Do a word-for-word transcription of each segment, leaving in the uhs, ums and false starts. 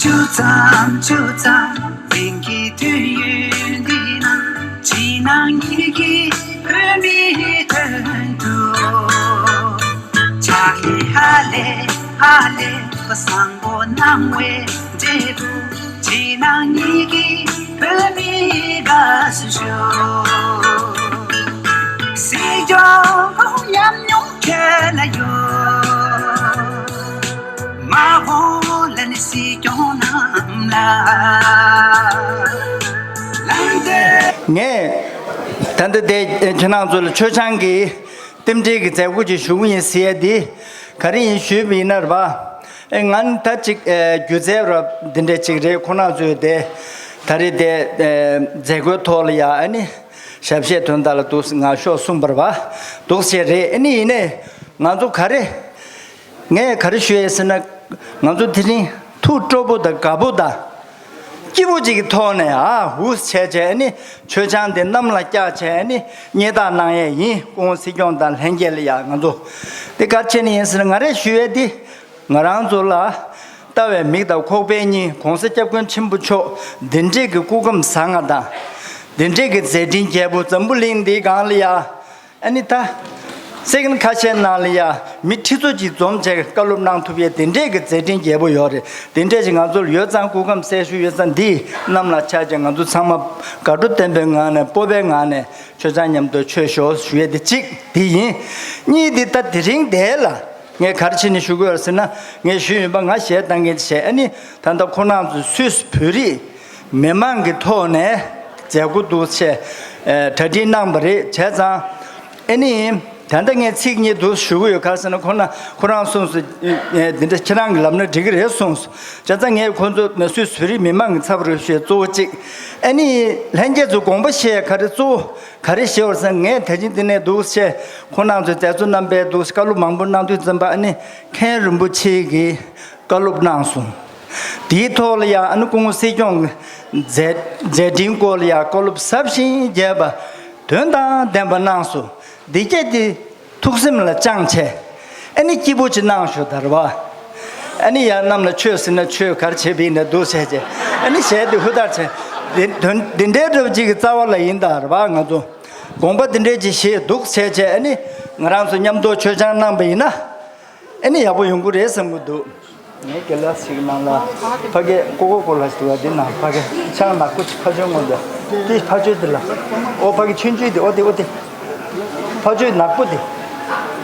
ཆུ་ཙམ་ཆུ་ཙམ་དེང་གི་དུས་ཡུན་འདི་ན་ཕྱི་ནང་གཉིས་ཀྱི་བོད་མིའི་དོན་དུ་ཕྱག་ལས་ཧ་ལས་ཧ་ལས་པ་བཟང་པོ་གནང་བའི་འབྲས་བུ་ཕྱི་ནང་གཉིས་ཀྱི་བོད་མིའི་དགའ་བསུ་ཞུ། སྲིད་སྐྱོང་ཉམས་མྱོང་ཁྱོད་ལ་ཡོད། མ་འོངས་ལ་ནི་སྲིད་སྐྱོང་རྣམས་ལ་ལམ་སྟོན། ངས་ད་ལྟ་དེ་ཁྱེད་རང་ཚོ་ལ་མཆོད་ཆང་གི་རྟེན་འབྲེལ་གྱི་མཛད་སྒོ་ཅིག་ཞུ་གི་ཡིན་ཟེར་ཡ་འདི་ག་རེ་ཡིན་ཞུས་པ་ཡིན་ན་རེད་པ། ཨེ་ང་ནི་ད་ཅིག་ཨེ་སྒྱུ་རྩལ་ར་འདི་འདྲ་ཅིག་རེད། ཁོ་རང་ཚོས་དེ་ད་རེས་དེ་ཨེ་མཛད་སྒོའི་ཐོག་ལ་ཡ་ཨ་ནི་ཞབས་གཞས་དོན་དག་ལ་འདུག་ང་ཤོག་གསུངས་པ་རེད་པ། འདུག་ཟེར་རེད། ཨ་ནི་ཡིན་ནའི་ང་ཚོ་ག་རེ། ངས་ག་རེ་ཞུ་ཡས་ཟེར་ན། ང་ཚོ་དེ་རིང་ཐུགས་སྤྲོ་པོ་དང་དགའ་པོ་དང་སྐྱིད་པོ་ཅིག་གི་ཐོག་ནས་ཨ་འུ་བྱས་བྱས་ནི་མཆོད་ཆང་དེ་གནམ་ལ་བཀྱགས་བྱས་ནི་མཉེས་རྟགས་གནང་ཡས་ཡིན། སྐུ་ངོ་སྲིད་སྐྱོང་དང་ལྷན་རྒྱས་ལ་ཡ་ང་ཚོ་དེ་ག་རེ་བྱས་ནི་ཡིན་ཟེར་ན། ང་རས་ཞུ་ཡས་དེ་ང་རང་ཚོ་ལ་ལྟ་བའི་མིག་དང་ཁོག་པའི་སྙིང་། ༸གོང་ས་༸སྐྱབས་མགོན་ཆེན་པོ་མཆོག་འདི་འདྲས་ཀྱི་སྐུ་ཁམས་བཟང་ང་དང་འདི་འདྲས་ཀྱི་མཛད་འཕྲིན་རྒྱས་པོ་འཛམ་བུ་གླིང་འདིའི་སྒང་ལ་ཡ། ཨ་ནི་ད། སེ་ཀན་ཁ་ཤས་ནང་ལ་ཡ་མི་ཁྲི་ཚོ་གཅིག་འཛོམས་བྱས་བཀའ་སློབ་གནང་ཐུབ་ཡས་དེ་འདྲས་ཀྱི་མཛད་འཕྲིན་རྒྱས་པོ་ཡོད་རེད། དེ་འདྲས་ཀྱི་ང་ཚོར་ཡོད་ཙང་སྐུ་ཁམས་གསལ་ཤོས་ཡོད་ཙང་འདི་གནམ་ལ་ཆགས་བྱས་ང་ཚོ་ཚང་མ་དགའ་སྤྲོ་ལྡན་པའི་ངང་ནས་སྤོབས་པའི་ངང་ནས་མཆོད་ཆང་མཉམ་དུ་མཆོད་ཤོག་ཞུ་ཡས་དེ་གཅིག་དེ་ཡིན། གཉིས་དེ་ད་དེ་རིང་དེ་ལ་ངས་ག་རེ་བྱས་ནས་ཞུ་དགོས་ཟེར་ན། ངས་ཞུས་ཡོད་པ་ང་གཞས་བཏང་མཁན་བྱས། ཨ་ནི་ད་ལྟ་ཁོ་རང་ཚོ་སུད་སི་བོད་རིགས་མི་མང་གི་ཐོག་ནས་མཛད་སྒོ་འདུག་བྱས་གྲ་སྒྲིག་གནང་བ་རེད། བྱས་ཙང་ཨ་ནི་ད་ལྟ་ངས་ཚིག་གཉིས་འདུག་ཞུ་གི་ཡོད། ག་རེ་ཟེར་ན་ཁོ་ན་ཁོ་རང་གསུངས་སོང་། འདི་འདྲ་ཁྱེད་རང་གིས་ལབ་ན་འགྲིག་གི་རེད་གསུངས་སོང་། བྱས་ཙང་ངས་ཁོ་ཚོ་སུད་སི་བོད་རིགས་མི་མང་གི་ཚབ་རེད་ཞུས་གཙོ་བོ་གཅིག་ཨ་ནི་ལྷན་རྒྱས་ཚོ་དགོངས་པ་བཞེས་ག་རེ་གཙོ་བོ་ག་རེ་བཞེས་པ་རེད་ཟེར་ན། ངས་ད་ཅིང་འདི་ནས་འདུག་བྱས་ཁོ་རང་ཚོས་མཛད་གཙོ་རྣམ་པས་འདུག་བཀའ་སློབ་མང་པོ་གནང་དུས་ཙམ་པ་ཨ་ནི་མཁན་རིན་པོ་ཆེ་གིས་བཀའ་སློབ་གནང་སོང་། དེའི་ཐོག་ལ་ཡང་ཨ་ནི་སྐུ་ངོ་སྲིད་སྐྱོང་མཛད་མཛད་འཕྲིན་སྐོར་ལ་ཡང་བཀའ་སློབ་ཟབ་ཞིང་རྒྱས་པ་དོན་དང་ལྡན་པ་གནང་སོང་། འདི་སྐད་དེ་ཐུགས་སེམས་ལ་བཅངས་བྱས་ཨ་ནི་སྐྱིད་པོ་ཅིག་གནང་ཤོག་ད་རེད་བ། ཨ་ནི་ཡང་གནམ་ལ་མཆོད་ཟེར་ན་མཆོད་ག་རེ་བྱེད་པ་ཡིན་ན་འདུག་བྱས་བྱས་ཨ་ནི་གཞས་དེ་ཧུར་ཐག་བྱས། དེ་དོན་འདི་འདྲའི་འདྲ་བོ་ཅིག་གི་རྩ་བ་ལ་ཡིན་ད་རེད་བ། ང་ཚོ་དགོངས་པ་འདི་འདྲའི་ཅིག་བཞེས་འདུག་བྱས་བྱས་ཨ་ནི་ང་རང་ཚོ་མཉམ་དུ་མཆོད་ཆང་གནང་པ་ཡིན་ན་ཨ་ནི་ཡག་པོ་ཡོང་གི་རེད་བསམ་གྱི་འདུག་ངའི་དགེ་ལགས་ཤིག་ནང་ལ་ཕ་གི་ཀོ་ཀོ་ཀོ་ལ་ཞིག་འདུག་བ། འདི་ནང་ཕ་གི་ཆང་ནག་པོ་ཅིག་ཕ་ཆོས་སྔོན་དུ་དེ་ཕ་ཆོས་འདི་ལ་ཨོ་ཕ་གི་ཆུན་ཆུན་དེ་ཨོ་དེ་ཨོ་དེ་ཕ་ཆོས་ནག་པོ་དེ་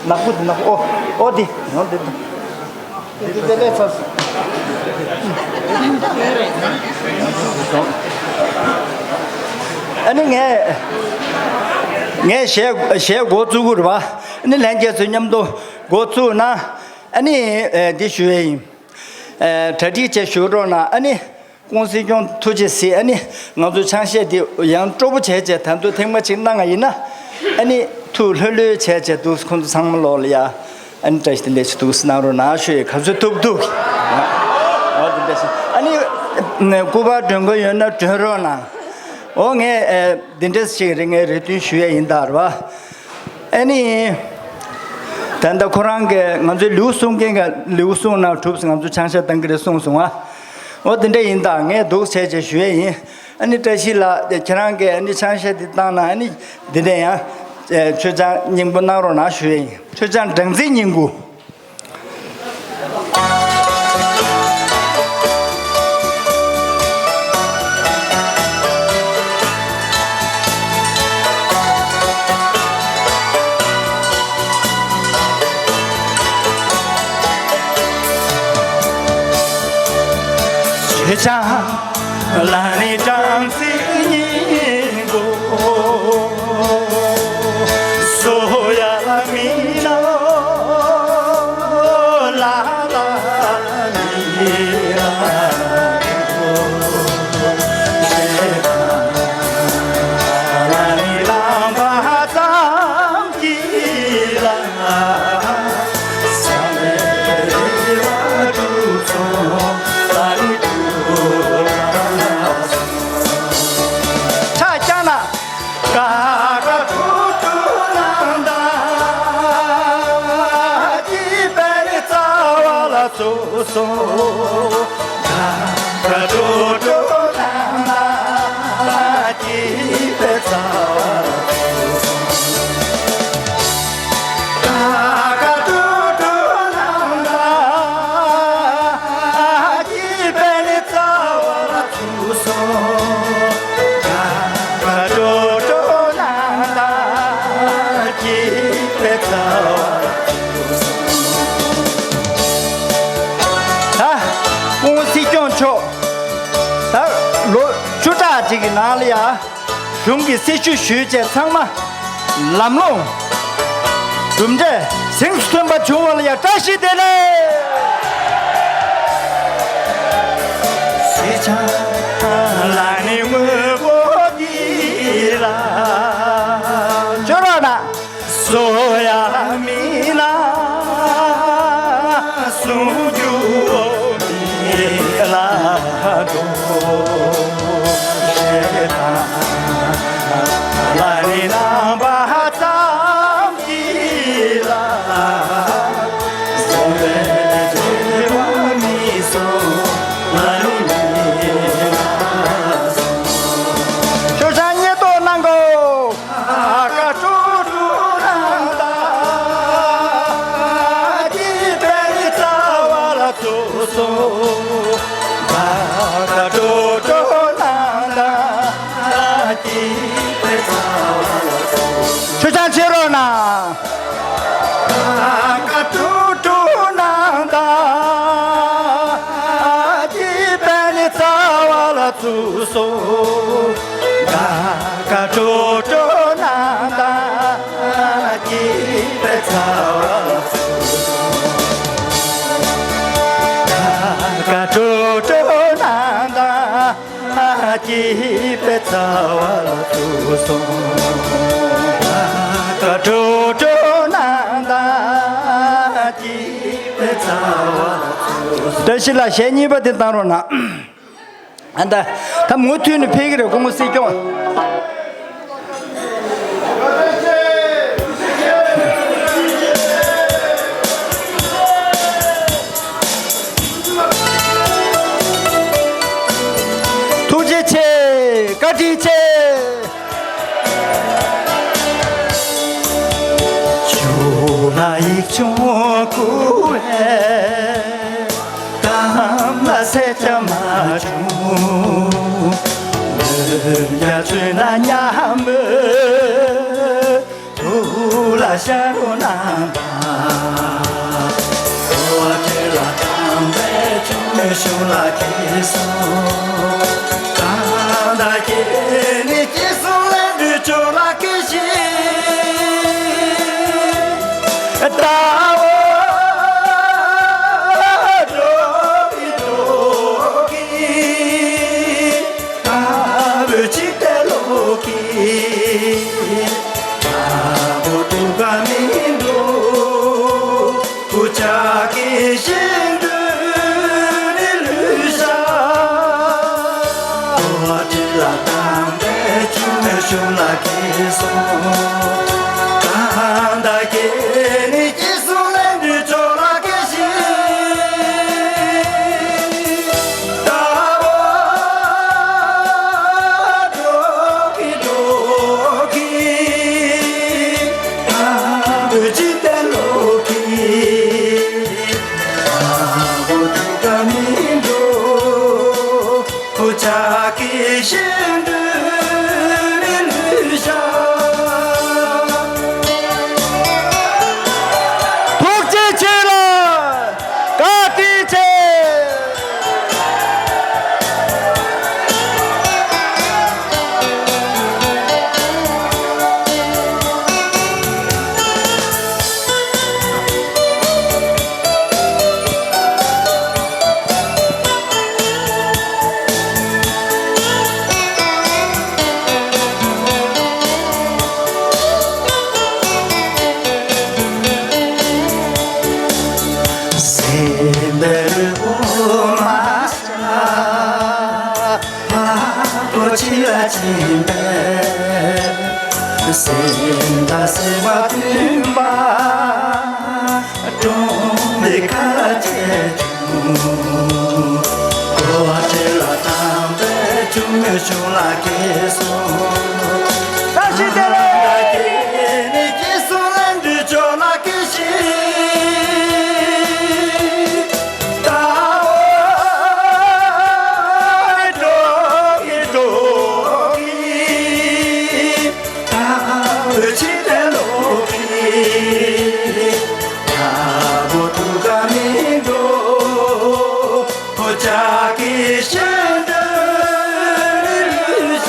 ནག་པོ་དེ་ནག་པོ་ཨོ་ཨོ་དེ་ནོ་དེ་དེ། དེ་དེ་ལས་ཚར་སོང་། ཨ་ནི་ངས་ངས་གཞས་གཞས་འགོ་བཙུགས་དགོས་རེད་བ། ཨ་ནི་ལྷན་རྒྱས་ཚོས་མཉམ་དུ་འགོ་བཙུགས་ན་ཨ་ནི་འདི་ཞུ་ཡས་ཡིན། གྲ་སྒྲིག་བྱས་བཞུགས་རོགས་གནང་། ཨ་ནི་སྐུ་ངོ་སྲིད་སྐྱོང་ཐུགས་རྗེ་གཟིགས། ཨ་ནི་ང་ཚོ་ཆང་གཞས་འདི་ཡང་སྤྲོ་པོ་བྱས་བྱས་ད་དུང་ཐེངས་མ་གཅིག་གནང་ང་ཡིན་ན་ཨ་ནི་ཐུགས་ལྷོད་ལྷོད་བྱས་བྱས་འདུག་ཁོང་ཚོ་ཚང་མ་ལོག་ལ་ཡ། ཨ་ནི་བཀྲ་ཤིས་བདེ་ལེགས་ཞུ་འདུག་གནང་རོགས་གནང་ཞུ་ཡས། ག་ཚོད་ཐུབ་ཐུབ། འོ་དེ་འདྲ་ཞིག་ཨ་ནི་སྐུ་པར་སྒྲོན་གི་ཡོད་ན་སྒྲོན་རོགས་གནང་། འོ་ངས་འདི་འདྲ་ཞིག་རེད། ངས་རེ་འདུན་ཞུ་ཡས་ཡིན་ད་རེད་བ། ཨ་ནི། ད་ལྟ་ཁོ་རང་གིས་ང་ཚོའི་ལེའུ་གསུང་མཁན་གྱི་ལེའུ་གསུང་ན་གྲུབ་ང་ཚོ་ཆང་ཤ་བཏང་གི་རེད་གསུངས་སོང་ང་། འོ་དེ་འདྲ་ཡིན་ད་ངས་འདུག་བྱས་བྱས་ཞུ་ཡས་ཡིན། ཨ་ནི་བཀྲ་ཤིས་ལགས་ཁྱེད་རང་གིས་ཨ་ནི་ཆང་ཤ་འདི་བཏང་ན་ཨ་ནི་འདི་འདྲ་ཡང་མཆོད་ཆང་སྙིང་པོ་གནང་རོགས་གནང་ཞུ་ཡས་ཡིན། མཆོད་ཆང་སྦྲང་རྩིའི་སྙིང་པོ། ཆེ་ཆང་ལ་ནི་སྦྲང་རྩིའི་སྙིང་པོ། ཅིག་གི་ནང་ལ་ཡ། གཞུང་གི་སྲི་ཞུ་ཞུས་བྱས་ཚང་མ་ལམ་ལྷོང་གྲུབ་འབྲས་གཟེངས་སུ་ཐོན་པ་བྱུང་བ་ལ་ཡ་བཀྲ་ཤིས་བདེ་ལེགས། ཤེས་བྱ་ལ་ནི་དངོས་པོ་འདི་ལ། ཅོ་ར་ན། གསོ་ཡ་མིན་ན་གསུང་རྒྱུ་མེད་ལ་འགྲོ་ཞེས་དང་། ལ་རེ་རྣམ་པ་ཙམ་གྱིས་ལ་བཟུང་བའི་འབྲེལ་བ་མི་གསུང་ལ་རེ་མིན་ན། ཤོ་ཤ་ཉེ་དོ་ནང་གོ། ཀ་ཀྲུ་ཀྲུ་ནང་ད་ཀྱི་པའི་རྩ་བ་ལ་ཚུགས་སོ། ཀ་ཀྲུ་ཀྲུ་ནང་ད་ཀྱི་པའི་རྩ་བ་ལ་ཚུགས་སོ། ཆུ་ཆང་ཆེ་རོ་ན། ཀ་ཀྲུ་ཀྲུ་ནང་ད་ཀྱི་པའི་རྩ་བ་ལ་ཚུགས་སོ། ཀ་ཀྲོ་ཀྲོ་ནང་ད་ཀྱི་པའི་རྩ་བ་ལ་ཚུགས་སོ། ཀ་ཀྲོ་ཀྲོ་ནང་ད་ཀྱི་པའི་རྩ་བ་ལ་ཚུགས་སོ། ཀ་ཀྲོ་ཀྲོ་ནང་ད་ཀྱི་པའི་རྩ་བ་ལ་ཚུགས་སོ། བཀྲ་ཤིས་ལ་ཞལ་གཉིས་པ་དེ་བཏང་རོགས་གནང་། ཨ་ད། ད་མུ་མཐུད་ནས་ཕེབས་ཀྱི་རེད་སྐུ་ངོ་སྲིད་སྐྱོང་། ཐུགས་རྗེ་ཆེ། བཀའ་དྲིན་ཆེ། ཆུ་ལ་ཡིག་ཆུང་བསྐུར་བས། གཏམ་ལ་ཟད་བྱ་མ་བྱུང་། ལོན་རྒྱ་ཚོས་ན་ཉམས་མོད་བུ་ལ་ཤ་རུ་ནང་དང་། འོ་དེ་ལ་དམ་པའི་ཆུ་མོ་ཤུ་ལ་ཁྱེར་སོང་། གང་ལྟར་ཁྱེད་ནི་ཁྱེད་སོང་ལས་འདྲུད་ཆོག་ལ་ཁྱེད་ཤི། ད་འོ་འགྲོ་གི་འགྲོ་གི། ད་བོད་ཅི་ཏེ་ལོ་གི། ད་བོ་དུ་ག་མི་འགྲོ། བུ་ཅག་གི་ཤིང་དུ་ནི་ལུས་ཤ། འོ་དེ་ལ་དམ་པའི་ཆུ་མོ་ཤུ་ལ་ཁྱེར་སོང་། གང་ལྟར་ཁྱེད་ནི་ཁྱེད་སོང་ལས་འདྲུད་ཆོག་ལ་ཁྱེད་ཤི། ད་འོ་འགྲོ་གི་འགྲོ་གི། ད་བོད་ཅི་ཏེ་ལོ་གི། ད་བོ་དུ་ག་མི་འགྲོ། བུ་ཅག་གི་ཤིང་དུ་ནི་ལུས་ཤ། ཐུགས་རྗེ་ཆེ་ལ་བཀའ་དྲིན་ཆེ། སེམས་པའི་འོ་མ་ཤ། ཕ་གོ་ཆི་ལ་ཆེན་པས། སེམས་དང་སེམས་པ་མཐུན་པ། གྲོང་པའི་ཁ་ལ་ཆེ་ཆུང་། གོ་བ་ཁྲེལ་ལ་དམ་པའི་ཆུང་ངུ་ཆུང་ལ་ཁེལ་སོང་། བཀྲ་ཤིས་བདེ་ལེགས། ཁེལ་ནི་ཁེལ་སོང་ལ་འདྲི་ཆོག་ལ་ཁེལ་ཤིང་། ད་འོ་འགྲོ་གི་འགྲོ་གི། ད་འོ་ཕྱི་དེ་ལོག་གི། ད་འོ་ཐུག་ག་མི་འགྲོ། འོ་ཅག་གི་ཤིང་དུ་ལུས་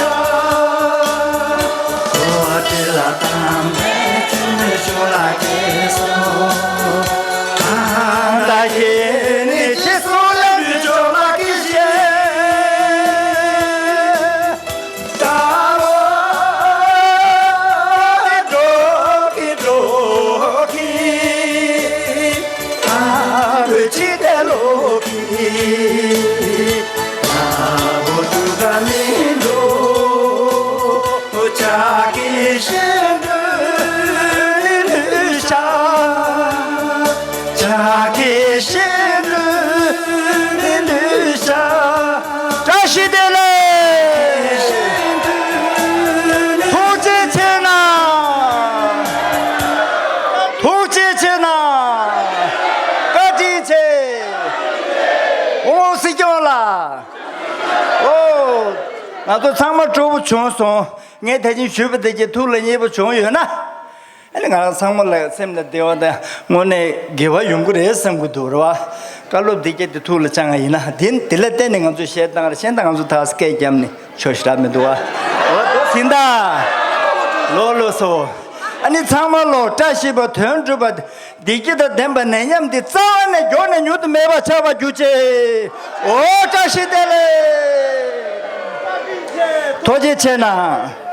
ང་ཚོ་ཚང་མ་སྤྲོ་པོ་བྱུང་སོང་། ངས་ད་ཅིང་ཞུས་པ་དེ་གྱིས་ཐུགས་ལ་མཉེས་པོ་བྱུང་ཡོད་ན། ཨ་ནི་ང་རང་ཚང་མ་ལ་སེམས་ལ་བདེ་བ་དང་དངོས་གནས་དགེ་བ་ཡོང་གི་རེད་བསམ་གྱི་འདུག་རེད་བ། བཀའ་སློབ་འདི་སྐད་དེ་ཐུགས་ལ་བཅངས་པ་ཡིན་ན་དེ་དེ་ལ་བརྟེན་ནས་ང་ཚོས་བཤད་སྟངས་རེད། གཞན་དག་ང་ཚོ་ད་སྐད་བརྒྱབ་ནས་ཆོག་ཤེས་རག་མི་འདུག་བ། འོ་དེ་ཟིན་ད། ལོ་ལོ་སོ། ཨ་ནི་ཚང་མ་ལོ་བཀྲ་ཤིས་པ་དོན་འགྲུབ་པ། བདེ་སྐྱིད་དང་ལྡན་པ་ནད་ཉམས་འདི་རྩ་བ་ནས་མགྱོགས་ནས་མྱུར་དུ་མེད་པར་ཆགས་པར་གྱུར་ཅིག་འོ་བཀྲ་ཤིས་བདེ་ལེགས། ཐུགས་རྗེ་ཆེ་གནང་།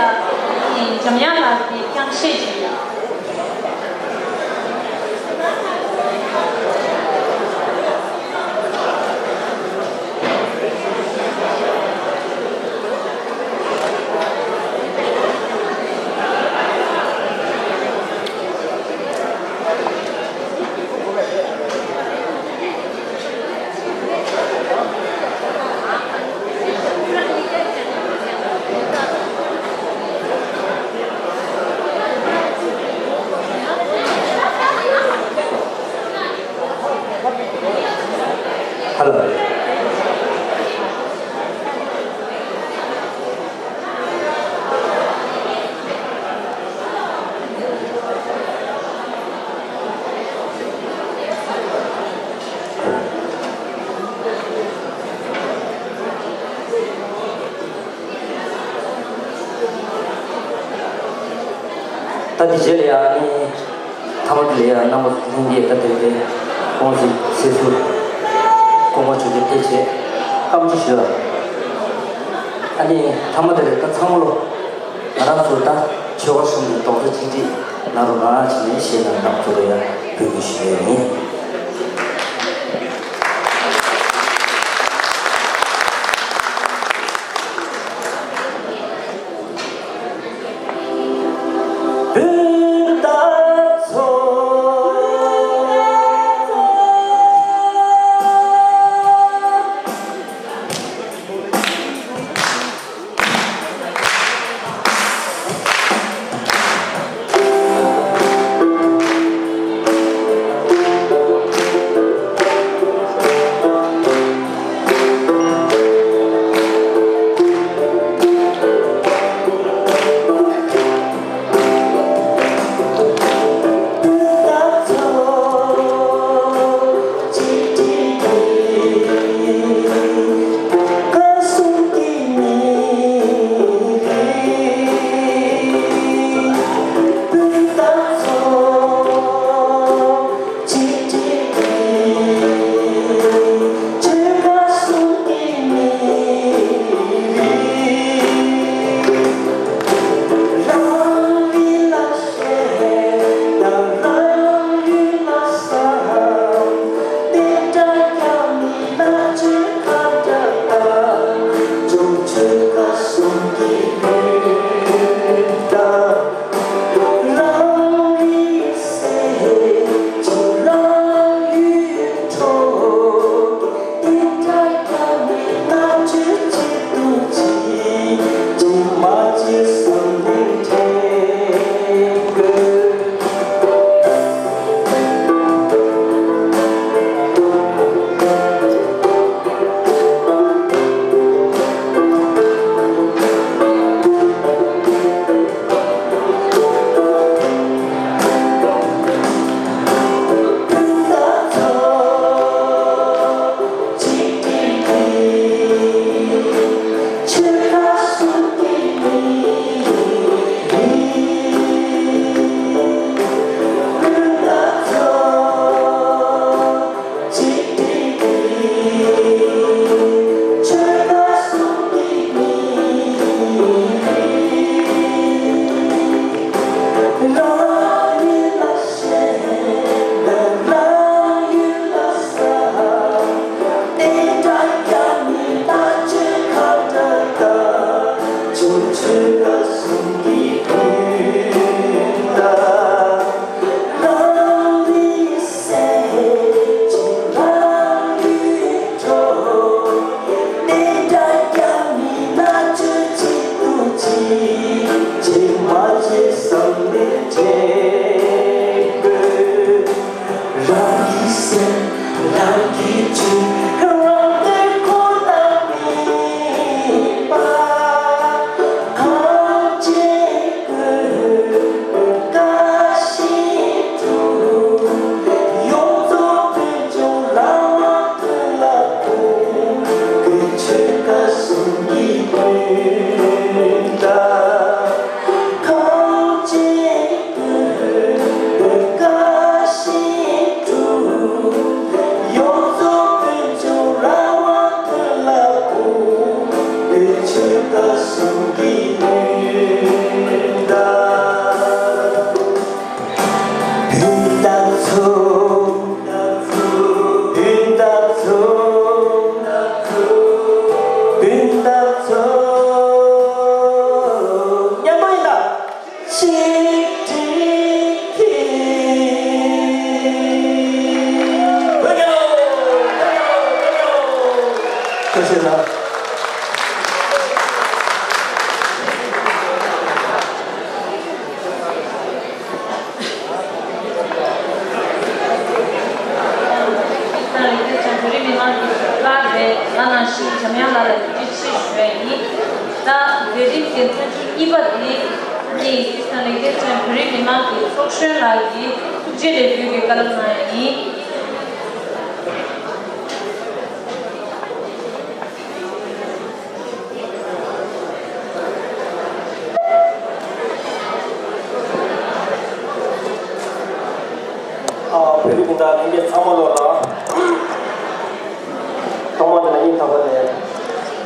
འཇམ་དབྱངས་ལགས་ཀྱིས་ཀྱང་བཤད་ཀྱི་ཡོད། ཧ་ལོ། ད་དེ་རྗེས་ལ་ཡང་ནི་ཐ་མ་དེ་ལ་ཡང་རྣམ་པ་ལྷན་རྒྱས་ད་དེ་འདྲའི་ཀུང་སི་སྲིད་ཟུར་ཀུན་དགའ་ཆོས་རྒྱན་ཕེབས་བྱས་བཀའ་མོལ་ཞུ་ལ། ཨ་ནི་ཐ་མ་དེ་ལ་ད་ཚང་མ་ལོ། ང་རང་ཚོ་ད་ཆོལ་ཁ་གསུམ་གྱི་རྡོག་རྩ་གཅིག་སྒྲིལ་གནང་རོགས་གནང་བྱས་ནས་ཞེས་ནས་ནག་ཚོ་ལ་ཡང་འབོད་སྐུལ་ཞུ་ཡས་ཡིན། གཉིས་པ་དེ་ནི་སུད་སི་ལེག་ཏེན་སི་ཊེན་བོད་རིགས་མི་མང་གི་ཚོགས་གཞོན་ལགས་ཀྱིས་ཐུགས་རྗེ་ལེགས་འབུལ་གྱི་བཀའ་སློབ་གནང་ཡ་ཡིན། ཨ། བོད་རིགས་སྤུན་ཟླ་ལྷན་རྒྱས་ཚང་མ་ལོ་ལ། ཐོག་མར་དེ་ལ་སྙིང་ཐག་པ་ནས་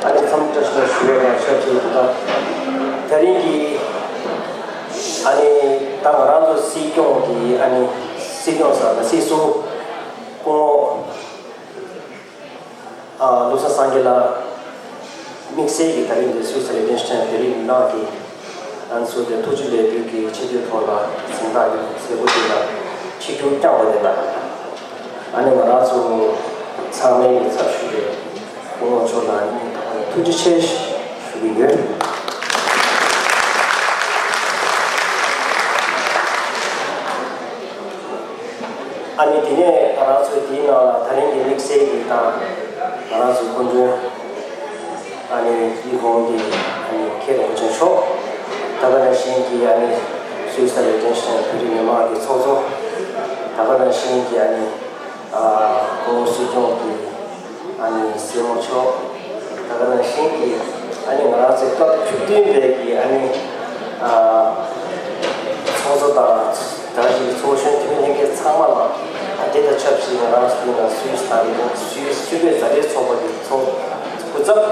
ཨ་ནི་འཚམས་འདྲི་ཞུ་ཞུ་བའི་ང་ཞབས་ཕྱི་སྤུན་ཟླ། དེ་རིང་གི་ཨ་ནི་ད་ང་རང་ཚོ་སྲིད་སྐྱོང་གི་ཨ་ནི་སྲིད་སྐྱོང་ཟེར་ན་སྲིད་ཟུར་སྐུ་ངོ་ཨ། བློ་བཟང་སངས་རྒྱས་ལགས་དམིགས་བསལ་གྱི་ད་རིང་འདིར་སུད་སི་ལེག་ཏེན་སི་ཊེན་བོད་རིགས་མི་མང་གིས་ང་ཚོ་འདིར་ཐུགས་རྗེ་ལེགས་འབུལ་གྱི་ཆེ་བསྟོད་ཐོག་ལ་གཟེངས་རྟགས་ཀྱི་མཛད་སྒོ་འདི་ལ་ཆིབས་བསྒྱུར་བསྐྱངས་པ་དེ་ལ་ཨ་ནི་ང་རང་ཚོ་ཚང་མའི་གི་ཚབ་ཞུས་པའི་སྐུ་ངོ་མཆོག་ལ་སྙིང་ཐག་པ་ནས་ཐུགས་རྗེ་ཆེ་ཞུ་གི་ཡོད། ཨ་ནི་དེ་ནས་ང་རང་ཚོའི་དེའི་ནང་ལ་ད་རིང་གི་དམིགས་བསལ་གྱི་དང་ང་རང་ཚོའི་སྐུ་མགྲོན་ཨ་ནི་ཡིད་འོང་གི་ཨ་ནི་མཁན་རིན་པོ་ཆེ་མཆོག་ད་ག་ནང་བཞིན་གྱི་ཨ་ནི་སུད་སི་ལེག་ཏེན་སི་ཊེན་བོད་རིགས་མི་མང་གི་ཚོགས་གཙོ། ད་ག་ནང་བཞིན་གྱི་ཨ་ནི་ཨ་སྐུ་ངོ་སྲིད་སྐྱོང་གི་ཨ་ནི་སྲས་མོ་མཆོག་ད་ག་ནང་བཞིན་གྱི་ཨ་ནི་ང་རང་ཚོའི་སྐབས་བཅུ་བདུན་པའི་གི་ཨ་ནི་ཨ་ཚོགས་གཙོ་དང་ད་ག་ནང་བཞིན་གྱི་ཚོགས་གཞོན་འཐུས་མི་ལྷན་རྒྱས་ཚང་མ་ལ་ཨ་དེ་དང་ཆབས་ཅིག་ང་རང་ཚོའི་ནང་སུད་སི་དང་སུད་སི་སུད་བོད་མཛའ་འབྲེལ་ཚོགས་པ་གི་ཚོགས་སྐུ་ཚབ།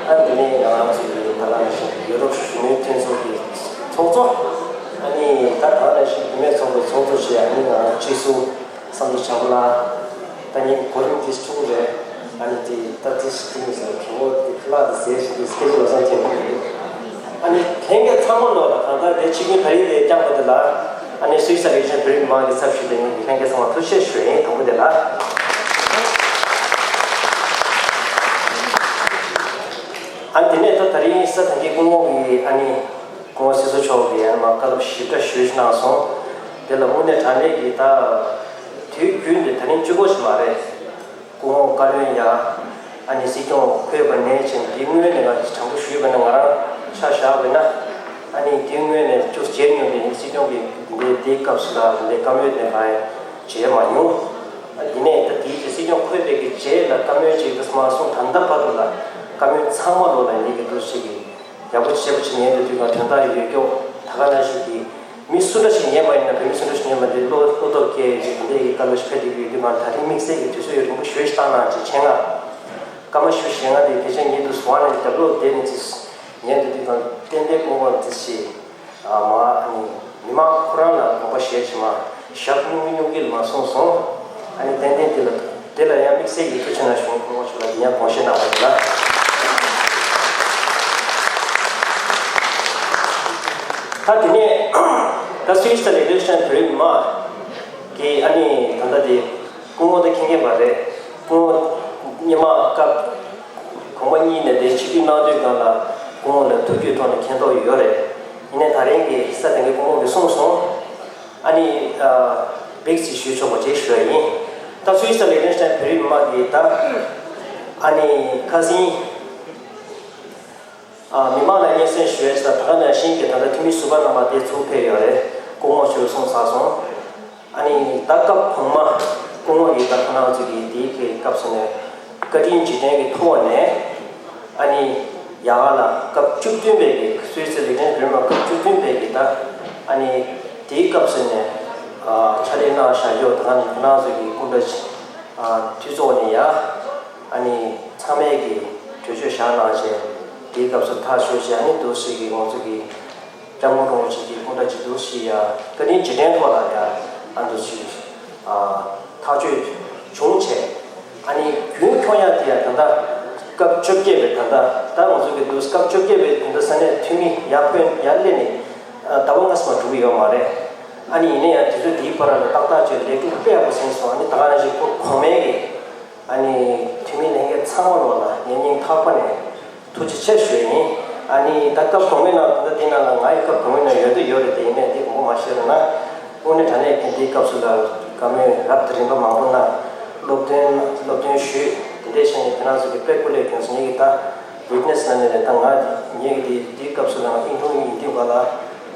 ཨ་དེ་ནས་ང་རང་ཚོའི་ད་ག་ནང་བཞིན་གྱི་ཡུ་རོབ་གཞོན་ནུའི་མཐུན་ཚོགས་ཀྱི་ཚོགས་གཙོ། ཨ་ནི་ད་ག་ནང་བཞིན་བུད་མེད་ཚོགས་པའི་ཚོགས་གཙོ་བཅས་ཨ་ནི་ང་རང་སྤྱི་ཟུར་བསམ་གྲུབ་བྱམས་པ་ལགས། ད་ངས་གོ་རིམ་དེ་ཆུང་རེད། ཨ་ནི་དེ་ད་དེ་ཞིག་དེ་མི་ཟེར་གྱོང་པོ་དེ་ཁ་ལག་དེ་ཟས་ཞིག་དེ་སྐད་ཆ་ལ་བསམ་ཐེངས་མང་པོ་ཡོད། ཨ་ནི་ལྷན་རྒྱས་ཚང་མ་ལོ་ལ་གང་ལྟར་དེ་ཆིབས་བསྒྱུར་ད་རེས་དེ་བསྐྱངས་པ་དེ་ལ་ཨ་ནི་སུད་སི་ལེག་ཏེན་སི་ཊེན་བོད་རིགས་མི་མང་གི་ཚབ་ཞུས་ཏེ་ངས་ལྷན་རྒྱས་ཚང་མ་ཐུགས་རྗེ་ཆེ་ཞུ་ཡིན། དང་པོ་དེ་ལ། ཨ་ནི་དེ་ནས་ད་ད་རིང་ས་དང་གི་སྐུ་ངོ་གི་ཨ་ནི་སྐུ་ངོ་སྲིད་ཟུར་མཆོག་གིས་ཨ་ནི་མ་བཀའ་སློབ་ཞིབ་ཕྲ་ཞུས་གནང་སོང་། དེ་ལ་དངོས་གནས་དྲང་གནས་ཀྱི་ད་དུས་རྒྱུན་དེ་ད་རིང་གཅིག་པོ་ཞིག་མ་རེད། སྐུ་ངོ་བཀའ་བློན་ཡ། ཨ་ནི་སྲིད་སྐྱོང་འཁོད་པ་ནས་བྱས་ནས་དེ་སྔོན་ནས་ང་དྲང་པོ་ཞུས་པ་ན་ང་རང་ཆ་བཞག་པ་ན། ཨ་ནི་དེ་སྔོན་ནས་ཅུང་མཇལ་མྱོང་དེ་ཡིན། སྲིད་སྐྱོང་གི་འདི་འདིའི་སྐབས་སུ་ལ་འདི་བཀའ་མོལ་དེ་ང་མཇལ་མ་མྱོང་། ཨ་དེ་ནས་ད་དེའི་རྗེས་སྲིད་སྐྱོང་འཁོད་པའི་གི་རྗེས་ལ་བཀའ་མོལ་ཅིག་ད་མ་སོང་ད་ལྟ་བར་དུ་ལ་བཀའ་མོལ་ཚང་མ་ལོ་ལ་ཡིན་གི་འདུག་ཞིག་གི་ཡག་པོ་ཆེ་པོ་ཅིག་ཉན་དུ་དུས་གང་དོན་དག་ཡོད་སྐྱོ་ད་ག་ནང་བཞིན་གྱི་མི་སུ་འདྲ་ཞིག་ཉན་པ་ཡིན་ན་བོད་མི་སུ་འདྲ་ཞིག་ཉན་པ་འདི་བློ་བློ་སྟོབས་སྐྱེ་ཅིག་འདི་ཡི་བཀའ་སློབ་ཞིག་ཕེབས་བསྡད་ཀྱི་ཡོད་དུས་གང་ད་རིང་དམིགས་བསལ་གྱི་དུས་ཚོད་ཡོད་རིང་པོ་ཞུ་ཞིག་བཏང་གནང་ཅིག་ཆེད་མངགས་སྐར་མ་བཞི་བཅུ་ཞེ་ལྔ་དེ་དེ་ཆེད་ཉིད་དུ་བཟུང་བ་ནས་རྒྱབ་ལོག་དེ་ནི་ཅིག་ཉན་དུ་དུས་གང་ཏན་ཏན་སྐུ་ངོ་འདི་ཞིག་མ་ཨ་ནི་མི་མང་ཁོ་རང་ལ་དགོངས་པ་བཞེས་ཕྱི་མ་ཞབས་སྙུང་གི་སྙུང་གི་མ་སོང་སོང་། ཨ་ནི་ཏན་ཏན་དེ་ལ་དེ་ལ་ཡང་དམིགས་བསལ་གྱི་ཐུགས་རྗེ་གནང་ཞུ་ཡིན། སྐུ་ངོ་མཆོག་ལ་འདི་ཡང་དགོངས་བཞེས་གནང་བ་ཡིན་ལ། ད་དེ་ནས་ད་སུད་སི་ལེག་ཏེན་སི་ཊེན་བོད་རིགས་མི་མང་གི་ཨ་ནི་ད་ལྟ་དེ་སྐུ་ངོ་ད་མཁྱེན་མཁྱེན་པ་རེད། སྐུ་ངོ་སྔོན་མ་སྐབས་གོང་མ་གཉིས་ནས་དེ་ཆིབས་བསྒྱུར་གནང་དུས་སྒང་ལ་སྐུ་ངོ་ལ་ཐུགས་རྒྱུད་ཐོག་ནས་མཁྱེན་རྟོགས་ཡོད་རེད། ཡིན་ནའི་ད་རིང་གི་ས་དེ་གའི་སྐུ་ངོ་གིས་གསུངས་སོང་། ཨ་ནི་ཨ་བེག་སི་ཞུས་ཆོག་པ་ཅིག་ཞུ་ཡ་ཡིན། ད་སུད་སི་ལེག་ཏེན་སི་ཊེན་བོད་རིགས་མི་མང་གིས་ད་ཨ་ནི་ཁ་སང་ཨ་མི་མང་ལ་སྙན་སེང་ཞུ་ཡ་ཅིག་ད་ག་ནང་བཞིན་གྱི་ད་ལྟ་འཐུས་མི་ཟུར་པ་རྣམ་པ་དེ་ཚུར་ཕེབས་ཡོད་རེད། སྐུ་ངོ་མཆོག་གསུངས་ཚར་སོང་། ཨ་ནི་ད་སྐབས་གོང་མ་སྐུ་ངོ་ཡིས་ད་ཁོ་རང་ཚོ་གི་དེའི་གི་སྐབས་སུ་ནས་བཀའ་དྲིན་རྗེས་དྲན་གྱི་ཐོག་ནས་ཨ་ནི་ཡ་ག་ལ་སྐབས་བཅུ་བདུན་པའི་གི་སུད་སི་ལེག་ཏེན་སི་ཊེན་བོད་རིགས་མི་མང་སྐབས་བཅུ་བདུན་པའི་གི་ད་ཨ་ནི་དེའི་སྐབས་སུ་ནས་ཨ་ཕྱག་ལས་གནང་བཞག་ཡོད། ད་ཁོ་རང་ཚོ་གི་སྐུ་འདྲ་ཨ་འཐུས་ཚོགས་ནས་ཡ་ཨ་ནི་ཚང་མས་གི་གྲོས་ཆོད་བཞག་གནང་བྱས་དེའི་སྐབས་སུ་ཐག་ཆོད་བྱས་ཨ་ནི་འདུག་སེ་གི་ང་ཚོ་གི་སྐྱབས་མགོན་རིན་པོ་ཆེ་གི་སྐུ་འདྲ་ཅིག་འདུག་སེ་ཡ་བཀའ་དྲིན་རྗེས་དྲན་ཐོག་ལ་ཡ་ཨ་འདུག་སེ་ཨ་ཐག་གཅོད་བྱུང་བྱས། ཨ་ནི་རྒྱུན་འཁྱོངས་ཡ་དེ་ཡ་ད་ལྟ་སྐབས་བཅོ་བརྒྱད་པའི་ད་ལྟ་ད་ང་ཚོ་གི་འདུག་སྐབས་བཅོ་བརྒྱད་པའི་ད་ལྟ་ས་གནས་འཐུས་མི་ཡར་འཕོས་ཡར་སླེབས་ནས་ཨ་ཟླ་བ་ལྔ་ཙམ་འགྲོ་གི་ཡོད་མ་རེད། ཨ་ནི་ཡིན་ན་ཡང་དུས་ཚོད་འདིའི་བར་ལ་ཏག་ཏག་ཅིག་ལས་འགུལ་སྤེལ་ཡག་པོ་ཟིན་སོང་། ཨ་ནི་ད་ག་ནང་བཞིན་ཁོ་གོང་མའི་གི་ཨ་ནི་འཐུས་མི་ལྷན་རྒྱས་ཚང་མ་ལོ་ལ་ངས་སྙིང་ཐག་པ་ནས་ཐུགས་རྗེ་ཆེ་ཞུ་ཡ་ཡིན། ཨ་ནི་ད་སྐབས་གོང་མའི་ནང་ད་འདི་ནང་ལ་ང་ཡི་སྐབས་གོང་མའི་ནང་ཡོད་དུ་ཡོད་རེད་དེ། ཡིན་ནའི་འདི་དགོངས་པ་མ་བཞེས་རོགས་གནང་། དངོས་གནས་དྲང་གནས་ཀྱི་འདིའི་སྐབས་སུ་ལ་བཀའ་མོལ་རབ་དང་རིམ་པ་མང་པོ་གནང་། སློབ་སྟོན་སློབ་སྟོན་ཞུས། དེ་འདྲས་བྱས་ནས་ཁྱེད་རང་ཚོ་གི་དཔེ་སྐུ་ལས་ཁྱོད་ཚོ་ངེད་ཀྱི་ད་ ཝིག་ནེ་སི་ལབ་ནས་རེད། ད་ང་ངེད་ཀྱི་དེ་དེའི་སྐབས་སུ་ལ་ཨིན་ཀྲུང་ཡིན་དུས་ག་ལ་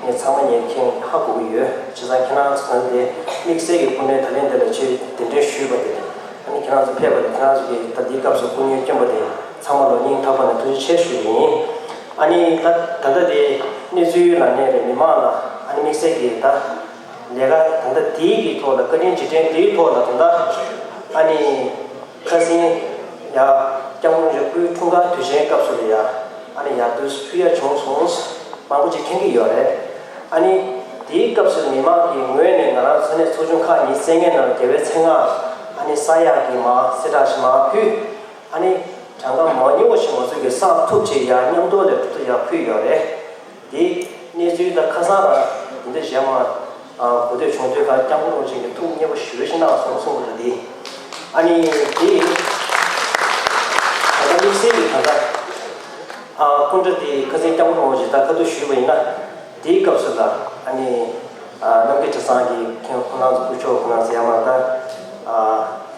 ངས་ཚང་མ་ངས་མཁྱེན་ཧ་གོ་གི་ཡོད། བྱས་ཙང་ཁྱེད་རང་ཚོ་ནང་དེ་དམིགས་བསལ་གྱི་སྐུ་མགྲོན་ད་ལན་དེ་ལ་ཆེད་གདན་འདྲེན་ཞུས་པ་དེ་རེད། ཨ་ནི་ཁྱེད་རང་ཚོ་ཕེབས་པ་དེ་ཁྱེད་རང་ཚོ་གིས་ད་དེའི་སྐབས་སུ་སྐུ་ངལ་བསྐྱོན་པ་དེ་ཚང་མ་ལ་སྙིང་ཐག་པ་ནས་ཐུགས་རྗེ་ཆེ་ཞུ་གི་ཡིན། ཨ་ནི་ད་ད་ལྟ་དེ་གནས་ཚུལ་ལ་ནས་རེད། མི་མང་ལ་ཨ་ནི་དམིགས་བསལ་གྱི་ད་ལས་ཀ་ད་ལྟ་དེའི་གི་ཐོག་ལ་བཀའ་དྲིན་རྗེས་དྲན་དེའི་ཐོག་ལ་ད་ལྟ་ཨ་ནི་ཁ་སང་ཡ་སྐྱབས་མགོན་རིན་པོ་ཆེའི་འཁྲུངས་སྐར་དུས་ཆེན་སྐབས་སུ་ལ་ཡ་ཨ་ནི་ཡར་དུས་ཕུལ་ཡ་བྱུང་སོང་། མང་པོ་ཅིག་མཁྱེན་གྱི་ཡོད་རེད། ཨ་ནི་དེའི་སྐབས་སུ་མི་མང་གི་ངོས་ནས་ང་རང་ཚོ་ནས་ཚོགས་ཆུང་ཁག་གཉིས་བཙན་ལྔའི་ནང་རྒྱལ་བའི་མཚན་སྔགས་ཨ་ནི་ས་ཡག་གི་མ་སེ་དྲག་ཞིག་མ་ཕུལ། ཨ་ནི་གྲངས་ཀ་མ་ཉུང་བ་ཞིག་ང་ཚོ་གི་བསགས་ཐུབ་ཅེས་ཡ་མཉམ་དུ་ལས་གྲུབ་ཏུ་ཡ་ཕུལ་ཡོད་རེད། དེ་གནས་ཚུལ་དང་ཁ་སང་རང་དེ་འདྲ་གཞན་མ་གོ་ཐོས་བྱུང་དུས་ཀ་སྐྱབས་མགོན་རིན་པོ་ཆེ་གི་ཐུགས་མཉེས་པོ་ཞེ་པོ་ཞིག་གནང་སོང་གསུངས་པ་རེད། དེ་ཨ་ནི་དེ་ད་ལྟ་དམིགས་བསལ་གྱི་ད་ལྟ་སྐུ་འདྲ་དེ་ཁ་སང་སྐྱབས་མགོན་རིན་པོ་ཆེ་ད་ཁ་ཐུག་ཞུས་པ་ཡིན་ན། དེའི་སྐབས་སུ་ལ་ཨ་ནི་རྣམ་རྒྱལ་གྲྭ་ཚང་གི་མཁན་ཁོང་རྣམ་ཚོ་སྐུ་ཞབས་ཁོང་རྣམ་ཚོ་ཡར་མར་ད་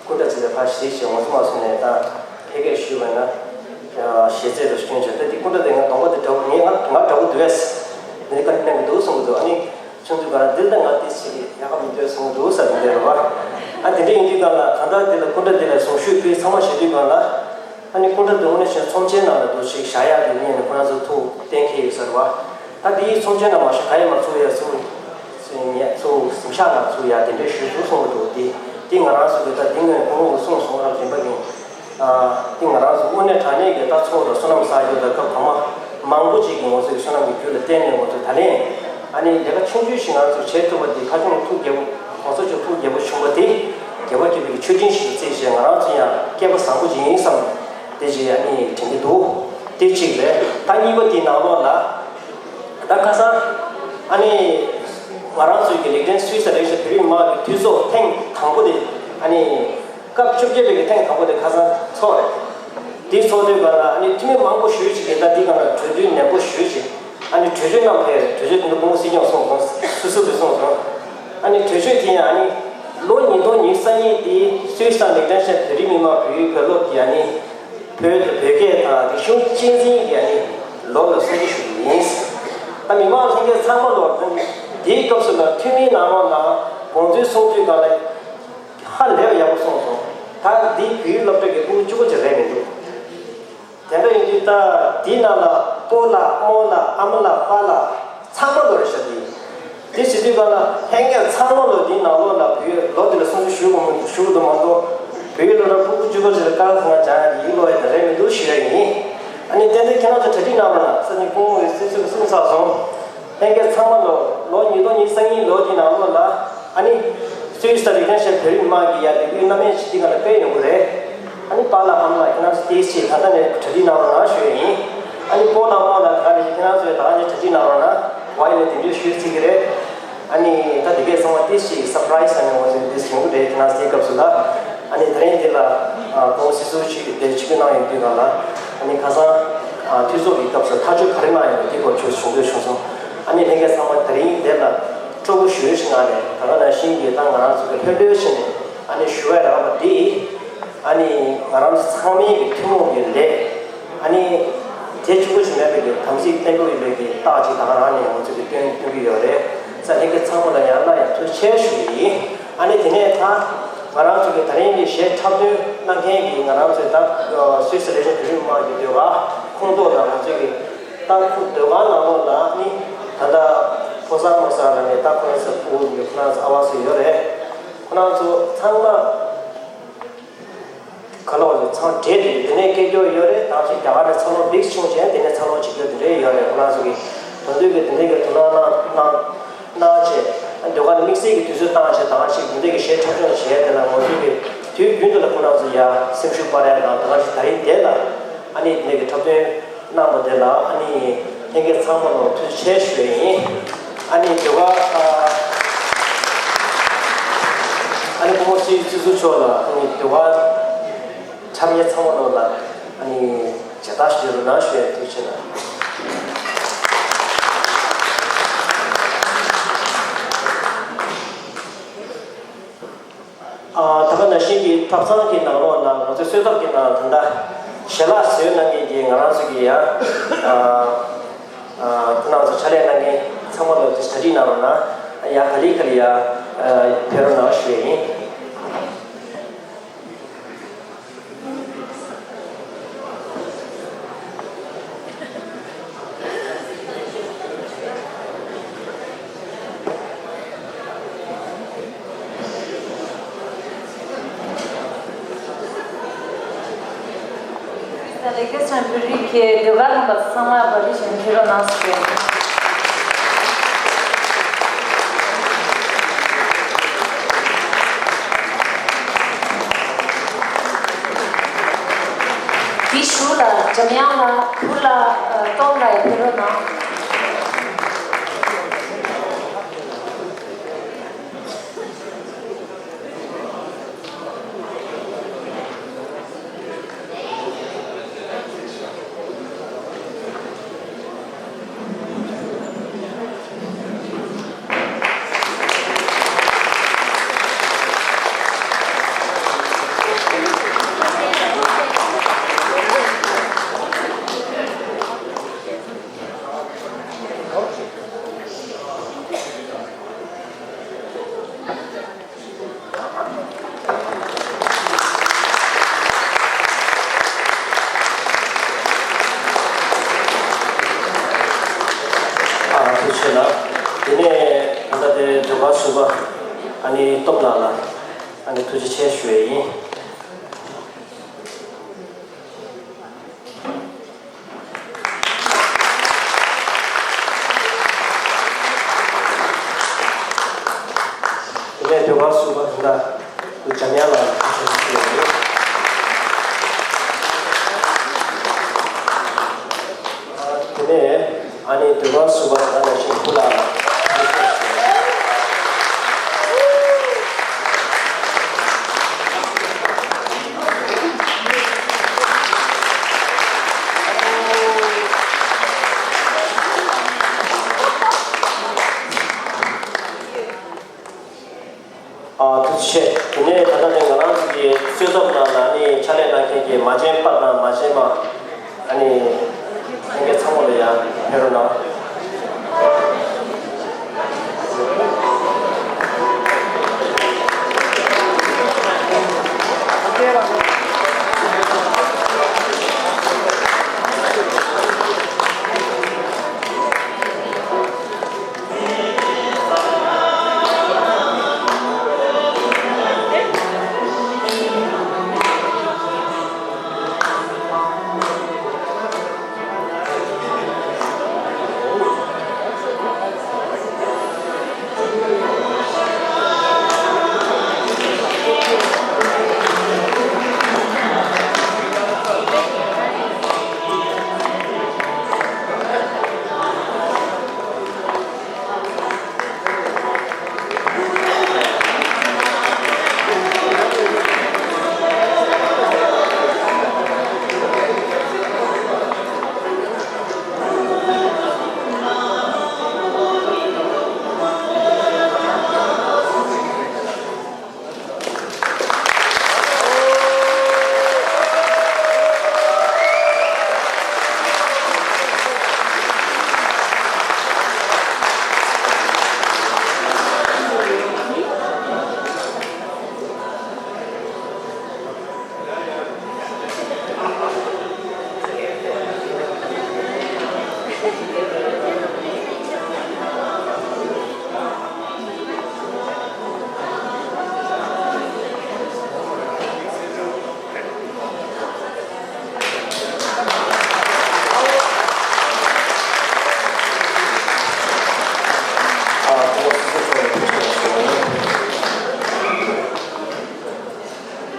སྐུ་འདྲ་བྱས་ཏེ་ཕར་གཟིགས་བྱས་ངོ་ཚ་མ་སོང་ནས་ད་ཕལ་སྐད་ཞུས་པ་ན་ཞལ་རྩེད་དུ་སྐྱོན་བྱས། ད་འདི་སྐུ་འདྲ་དེ་ང་གདོང་པ་དེ་འདྲ་བོ་ངས་ང་ང་འདྲ་བོ་འདུག་བས་ནས་ཀ་གནང་གི་འདུག་གསུང་གི་འདུག་ཨ་ནི་ཆུང་དུས་ག་ལ་འདི་ལྟ་ང་དེ་ཞིག་ཡག་ག་མི་འདོད་གསུང་གི་འདུག་ས་དེ་འདྲ་རེད་བ། ཨ་དེ་འདྲ་ཡིན་དུས་ག་ལ་གང་ལྟར་འདི་ལ་སྐུ་འདྲ་འདི་ལ་གཟུངས་ཞུས་ཕུལ་ཚང་མ་བྱེད་དུས་ག་ལ། ཨ་ནི་སྐུ་འདྲ་དེ་དངོས་གནས་བྱས་ཚོམས་ཆེན་ནང་ལ་འདུག་ཞིག་བཞག་ཡག་གི་གནས་ནས་ཁོ་རང་ཚོ་ཐུགས་གཏན་འཁེལ་ཡོད་ས་རེད་བ། ད་དེའི་ཚོམས་ཆེན་ནང་མ་ཞུ་ག་ཡེ་མ་ཚུགས་ཡ་ཚུགས་ཚུགས་ངས་ཚུགས་གཟིམ་ཤག་ནང་ཚུགས་ཡ་དེ་འདྲའི་ཞུ་ཚུགས་གསུང་གི་འདུག་དེ་དེ་ང་རང་ཚོ་གི་ད་དེ་ངས་ཁོང་ཚོ་གསུངས་སོང་རབ་རིམ་པ་ཡིན། ཨ་དེ་ང་རང་ཚོ་དངོས་གནས་དྲང་གནས་ཀྱི་ད་ཚོགས་དང་བསོད་ནམས་བསགས་རྒྱུ་དང་སྐབས་གང་མ་མང་པོ་ཅིག་གི་ང་ཚོ་གི་བསོད་ནམས་ཀྱི་རྒྱུ་ལ་བརྟེན་ནས་ང་ཚོ་ད་ལན་ཨ་ནི་ལས་ཀ་ཆུང་ཆུང་ཞིག་ང་ཚོ་བྱེད་ཐུབ་པ་དེ་ཕ་ཆུང་ཐུགས་དགྱེས་པོ་གོང་ས་མཆོག་ཐུགས་དགྱེས་པོ་བྱུང་བ་དེ་དགྱེས་པ་སྐྱིད་པའི་མཆོད་སྤྲིན་ཞིག་བརྩིས་བྱས་ང་རང་ཚོ་ཡང་སྐལ་པ་བཟང་པོ་ཅིག་ཡིན་བསམ་དེ་ཅིག་ཨ་ནི་དྲན་གྱི་འདུག་དེ་གཅིག་རེད། ད་གཉིས་པ་དེའི་ནང་ལོགས་ལ། ད་ཁ་སང་ཨ་ནི་ང་རང་ཚོའི་གི་ལེགས་ལྡན་སུད་སི་ལེགས་ཤོས་བོད་རིགས་མི་མང་གི་འཐུས་ཚོགས་ཐེངས་དང་པོ་དེ་ཨ་ནི་སྐབས་བཅོ་བརྒྱད་པའི་གི་ཐེངས་དང་པོ་དེ་ཁ་སང་ཚོགས་རེད། དེ་ཚོགས་དུས་ག་ལ་ཨ་ནི་འཐུས་མི་མང་པོ་ཞེ་ཅིག་གིས་ད་འདི་ག་ལ་གྲོས་བསྡུར་ནན་པོ་ཞེ་ཅིག་ཨ་ནི་གྲོས་ཆོད་གནང་ཕེབས་རེད། གྲོས་ཆོད་དེ་ཚོ་སྐུ་ངོ་སྲིད་སྐྱོང་གསུངས་སོང་། སུད་སི་དུ་གསུངས་སོང་། ཨ་ནི་གྲོས་ཆོད་དེ་ཡང་ཨ་ནི་ལོ་ཉིས་སྟོང་ཉི་ཤུ་རྩ་གཉིས་དེ་སུད་སི་དང་ལེགས་ལྡན་ཤ་བོད་རིགས་མི་མང་བོད་ཡིག་བོད་སློབ་ཀྱི་ཨ་ནི། བོད་དང་བོད་སྐད་དང་རིག་གཞུང་གཅེས་འཛིན་གྱི་ཨ་ནི་ལོ་ལ་གསུང་ཆོས་ཞུ་རྒྱུ་ཡིན། ད་མི་མང་ལྷན་རྒྱས་ཚང་མ་ལོ་དེའི་སྐབས་སུ་ལ་འཐུས་མིའི་ནང་ལོགས་ལ་དགོངས་ཚུལ་གསུང་དུས་ག་ལ་ཧ་ལས་པ་ཡག་པོ་གསུངས་སོང་། ད་འདི་བོད་ཡིག་སློབ་གྲྭ་གི་ཕྲུ་གུ་གཅིག་པོ་ཅིག་རེད་མི་འདུག་དེ་འདྲ་ཡིན་དུས་ད་འདི་ནང་ལ་སྤོ་ལགས་རྨོ་ལགས་ཨ་མ་ལགས་པཱ་ལགས་ཚང་མ་ལོ་རེད་ཤག་འདི། དེ་བྱེད་དུས་ག་ལ་ལྷན་རྒྱས་ཚང་མ་ལོ་འདིའི་ནང་ལོགས་ལ་བོད་ཡིག་ལོ་འདི་ལ་སྲུང་བརྩི་ཞུ་དགོས་མི་ཞུ་དགོས་འདུག་མ་གཏོགས་བོད་ཡིག་སློབ་གྲྭ་ཕྲུ་གུ་གཅིག་པོ་ཅིག་ལ་ཀ་ཁ་ང་སྦྱང་ཡག་གི་ཡིག་ཀློག་ཡག་དེ་རེད་མི་འདུག་ཞུ་ཡག་ཡིན། ཨ་ནི་ཏན་ཏན་ཁྱེད་རང་ཚོ་གྲ་སྒྲིག་གནང་རོགས་གནང་། ས་ནི་སྐུ་ངོ་བའི་སྲིད་ཚོགས་ཀྱི་གསུང་ཚར་སོང་། ལྷན་རྒྱས་ཚང་མ་ལོ་ལོ་ཉིས་སྟོང་ཉི་ཤུ་རྩ་གཉིས་ལོ་འདིའི་ནང་ལོགས་ལ་ཨ་ནི་སུད་སི་དང་ལེགས་ལྡན་ཤ་བོད་རིགས་མི་མང་གི་ཡ་ལས་འགུལ་རྣམ་གཞག་ཅིག་འདི་ག་ལ་སྤེལ་ཡོང་གི་རེད། ཨ་ནི་པཱ་ལགས་ཨ་མ་ལགས་ཁྱེད་རང་ཚོ་ཏོག་ཙམ་ད་ལྟ་ནས་གྲ་སྒྲིག་གནང་རོགས་གནང་ཞུ་ཡག་ཡིན། ཨ་ནི་སྤོ་ལགས་རྨོ་ལགས་ད་ག་ནས་ཁྱེད་རང་ཚོས་ད་ག་ནས་གྲ་སྒྲིག་གནང་རོགས་གནང་། ཝའི་ནས་དེ་འདྲས་ཞུས་ཚིག་གི་རེད། ཨ་ནི་ད་དེ་གས་ཚང་མ་ཏོག་ཙམ་སར་པ་རའི་སི་ཨ་ནི་ང་ཚོས་འདི་བྱུང་གི་རེད། ཁྱེད་རང་ཚོའི་སྐབས་སུ་ལ་ཨ་ནི་དེ་རིང་འདི་ལ་ཨ་ཁོང་སྲིད་ཟུར་ཅིག་དེ་ཆིབས་བསྒྱུར་གནང་ཡོང་དུས་ག་ལ་ཨ་ནི་ཁ་སང་ཨ་འཐུས་ཚོགས་ཀྱི་སྐབས་སུ་ཐག་གཅོད་ག་རེ་གནང་ཡོད་མེད་འདི་སྐོར་ཆོས་ཞུ་འདོད་བྱུང་སོང་། ཨ་ནི་ལྷན་རྒྱས་ཚང་མ་དེ་རིང་འདི་ལ་སྤྲོ་པོ་ཞེ་པོ་ཞིག་གནང་ནས་ད་ག་ནང་བཞིན་གྱི་ད་ང་རང་ཚོ་གི་ལྷོད་ལྷོད་བྱས་ནས་ཨ་ནི་ཞུ་བ་རག་པ་འདི་ཨ་ནི་ང་རང་ཚོ་ཚང་མའི་གི་ཐུན་མོང་གི་ལས། ཨ་ནི། དེ་གཅིག་པུ་ཞིག་མེད་པའི་གི་དམ་ཚིག་བརྟན་པོ་ཡིན་པའི་གི་རྟགས་ཅིག་ད་ག་རང་ནས་ང་ཚོས་གི་སྟོན་སྟོན་གི་ཡོད་རེད། ས་ལྷན་རྒྱས་ཚང་མ་ལ་ཡང་སླར་ཡང་ཐུགས་རྗེ་ཆེ་ཞུ་གི་ཡིན། ཨ་ནི་དེ་ནས་ད་ང་རང་ཚོ་གི་ད་རིང་གི་གཞས་འཁྲབ་སྟོན་གནང་མཁན་གི་ང་རང་ཚོའི་ད་སུད་སི་ལེགས་ལྡན་བོད་རིགས་མི་མང་གི་ཟློས་གར་ཁོངས་གཏོགས་དང་ང་ཚོའི་གི་ད་ཁོ་ཟློས་གར་ནང་ལོགས་ལ་ནི་ད་ལྟ་ཕོ་གསར་མོ་གསར་ལ་ནི་ད་ཁོ་རང་ཚོ་ཕྲུ་གུ་གི་ཁོ་རང་ཚོ་ཨ་བ་ཚོ་ཡོད་རེད། ཁོ་རང་ཚོ་ཚང་མ། ག་ལོག་ལ་ཚང་འབྲེལ་དེ་དེ་ནས་སྐད་སྐྱོར་ཡོད་རེད། ད་ཅིག་རྒྱ་གར་ནས་འཚར་ལོངས་འབིགས་བྱུང་བྱས་དེ་ནས་འཚར་ལོངས་བྱེད་རྒྱུ་དེ་འདྲས་ཡོད་རེད། ཁོ་རང་ཚོ་གིས་དོན་དུ་གི་དེ་འདྲས་ཀྱི་དོ་སྣང་གནང་གནང་གནང་བྱས་ཟློས་གར་དམིགས་བསལ་གྱི་དུས་ཚོད་བཏང་བྱས་ད་ག་ཞིག་དེ་འདྲས་ཀྱི་གཞས་འཁྲབ་སྟོན་བྱས་དེ་ལ་ང་ཚོ་གིས་དུས་རྒྱུན་དུ་ལ་ཁོ་རང་ཚོ་ཡ་སེམས་ཤུགས་སྤར་ཡ་དང་ད་ག་ཞིག་ད་རིང་དེ་ལ་ཨ་ནི་དེ་འདྲས་ཀྱི་འཁྲབ་སྟོན། གནང་བ་དེ་ལ་ཨ་ནི་ལྷན་རྒྱས་ཚང་མ་ལ་ཐུགས་རྗེ་ཆེ་ཞུ་ཡ་ཡིན། ཨ་ནི་དེ་བ་ཨ་ནི་སྐུ་ངོ་སྲིད་སྲིད་ཟུར་མཆོག་ལ་ཨ་ནི་དེ་བ་འཁྲབ་མཁན་ཚང་མ་ལ་ཨ་ནི་མཇལ་དར་ཞུ་རོགས་གནང་ཞུ་ཡ་ཐུགས་རྗེ་ཆེ་གནང་། ཨ་ད་ག་ནང་བཞིན་གྱི་ཐབ་ཚང་གི་ནང་ལོགས་ལ་ང་ཚོའི་གསོལ་ཐབ་ཀྱི་ནང་ད་ལྟ་ ཞལ་ལག་བཟོས་གནང་མཁན་གྱི་ང་རང་ཚོ་གི་ཡ། ཨ། ཨ། ཁོང་རྣམ་ཚོ་ཕྱག་ལས་གནང་མཁན་ཚང་མ་ལ་དེ་གྲ་སྒྲིག་གནང་རོགས་གནང་། ཡ་ག་ལེ་ག་ལེ་ཡ། ཨ། ཕེབས་རོགས་གནང་ཞུ་ཡ་ཡིན། ད་ལེགས་སྐྱེས་ཆེན་པོའི་རིགས་ཀྱི་ཟློས་གར་རྣམ་པ་ཚང་མ་བར་དུ་ཞིང་ཁྱེར་རོགས་གནང་ཟེར། དེའི་གཞུག་ལ་འཇམ་དབྱངས་ལགས། ཕུར་ལགས། སྟོབས་ལགས་ཡང་ཕེབས་རོགས་གནང་། ཨ། ཐུགས་རྗེ་ཆེ་ལགས། དེ་ནས་ད་ལྟ་དེ་ཟློས་གར་ཟུར་པ་ཨ་ནི་སྟོབས་ལགས་ལ་ཨ་ནི་ཐུགས་རྗེ་ཆེ་ཞུ་ཡས་ཡིན། དེ་ནས་ཟློས་གར་ཟུར་པ་དེ་འདྲ་འཇམ་དབྱངས་ལགས་ལ་ཐུགས་རྗེ་ཆེ་ཞུ་ཡས་ཡིན། དེ་ནས་ཨ་ནི་ཟློས་གར་ཟུར་པ་ད་ནང་བཞིན་སྐུ་ལ། ཨ། ཐུགས་རྗེ་ཆེ། དེ་ནས་ད་ལྟ་ནས་ང་རང་ཚོ་གི་གསོལ་ཚོགས་ནང་ལ་ནི་ཕྱག་ལས་གནང་མཁན་གྱི་མ་བྱན་པ་དང་མ་བྱན་མ། ཨ་ནི་ལྷན་རྒྱས་ཚང་མ་ལ་ཡང་ཕེབས་རོགས་གནང་།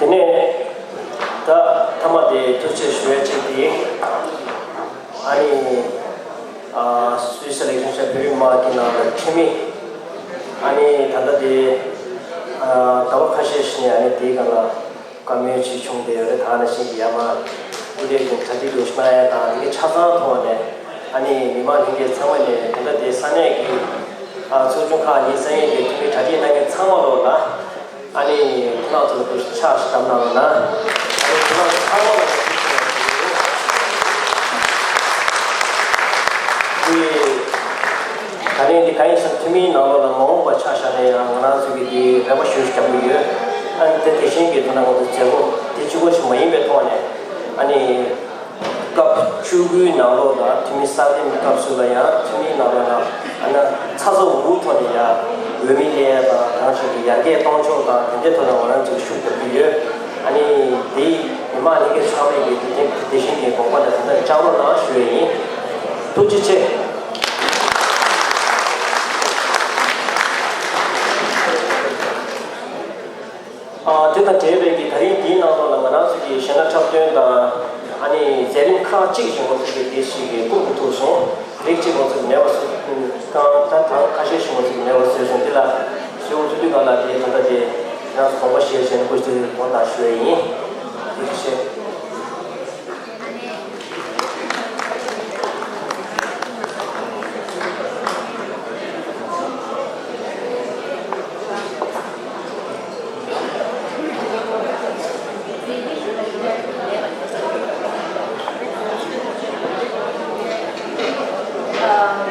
དེ་ནས་ད་མཐའ་མ་དེ་ཐུགས་རྗེ་ཞུ་ཡ་གཅིག་དེ། ཨ་ནི། ཨ། སུད་སི་ལེགས་བྱུང་ཞབས་བོད་རིགས་དམག་གི་ནང་ལ་ཁྲིད་མི། ཨ་ནི་ད་ལྟ་དེ། ཨ། ཟླ་བ་ཁ་ཤས་ཤིག་ནས་ཨ་ནི་དེའི་སྒང་ལ་བཀའ་མོལ་ཅིག་བྱུང་བསྡད་ཡོད་རེད། ད་ནང་བཞིན་གྱི་ཡར་མར་སྐུ་ལས་ཀྱི་གྲ་སྒྲིག་ལོ་ཞིག་གནང་ཡ་དང་། དེ་གའི་ཆ་ཚང་མཐོང་བ་ནས་ཨ་ནི་མི་མང་ལྷན་རྒྱས་ཚང་མ་ནས་ད་ལྟ་དེ་ས་གནས་ཀྱི། ཨ། ཚོགས་ཆུང་ཁག་གཉིས་ས་གནས་ཀྱི་འཐུས་མི་གྲ་སྒྲིག་གནང་མཁན་ཚང་མ་ལོག་ལ། ཨ་ནི་ཁོང་རྣམ་ཚོ་ལ་ཕྱག་ཞིག་བརྡབ་གནང་རོགས་གནང་། ཨ་ནི་ཁོང་རྣམ་ཚོ་ཚང་མ་ལ་ཐུགས་རྗེ་ཆེ་ཞུ་ཡ་ཡིན། ད་རིང་འདི་གང་ཡིན་ཟེར་ན་འཐུས་མིའི་ནང་ལོགས་ལ་མ་འོངས་པ་ཆ་བཞག་ན་ཡང་ང་རང་ཚོ་གི་འདི་རེ་བ་ཞུ་རྒྱབ་ཀྱི་ཡོད། ཨ་ནི་དེ་དེ་བཞིན་གྱི་ཐོག་ན་ང་ཚོ་མཛད་སྒོ་འདི་གཅིག་པོ་ཞིག་མ་ཡིན་པའི་ཐོག་ནས་ཨ་ནི། སྐབས་བཅུ་དགུའི་ནང་ལོགས་ལ་འཐུས་མི་གསར་འདེམས་སྐབས་སུ་ལ་ཡང་འཐུས་མིའི་ནང་ལོགས་ལ་ཨ་ན་ཚ་ཚ་འུར་འུར་ཐོག་ནས་ཡང་འོས་མི་ལེན་ཡ་དང་རང་བཞིན་གྱི་ཡར་རྒྱས་གཏོང་ཕྱོགས་དང་དེ་འདྲའི་ཐོག་ལ་ང་རང་ཚོས་ཤུགས་རྒྱབ་ཀྱི་ཡོད། ཨ་ནི་དེ་མི་མང་ལྷན་རྒྱས་ཚང་མས་ཀྱི་དེ་དེ་བཞིན་གྱི་དགོངས་པ་དང་དེ་འདྲ་བཅངས་རོགས་གནང་ཞུ་ཡས་ཡིན། ཐུགས་རྗེ་ཆེ། ཨ་དེ་དང་འབྲེལ་བའི་གི་ད་རིང་འདིའི་ནང་ལོགས་ལ་ང་རང་ཚོ་གི་གཞས་སྣ་འཁྲབ་སྟོན་དང་ཨ་ནི་མཛད་རིམ་ཁག་ཅིག་བཞིན་ང་ཚོ་གི་དེ་ཞིག་གི་ཀུན་ཏུ་ཐུག་སོང་། རིགས་གཅིག་ང་ཚོ་གི་མེད་པ་བཟོས་གང་ད་ད་ཁ་ཤས་ཤིག་ང་ཚོ་གི་མེད་པ་བཟོས་སོང་། དེ་ལ་ཞུ་བ་ཚོ་དུས་གང་ལ་དེ་ད་ལྟ་དེ་ང་ཚོ་དགོངས་པ་བཞེས་བྱས་ནས་སྐུ་མཁྱེན་དགོངས་དག་ཞུ་ཡས་ཡིན། ཐུགས་རྗེ་ཆེ།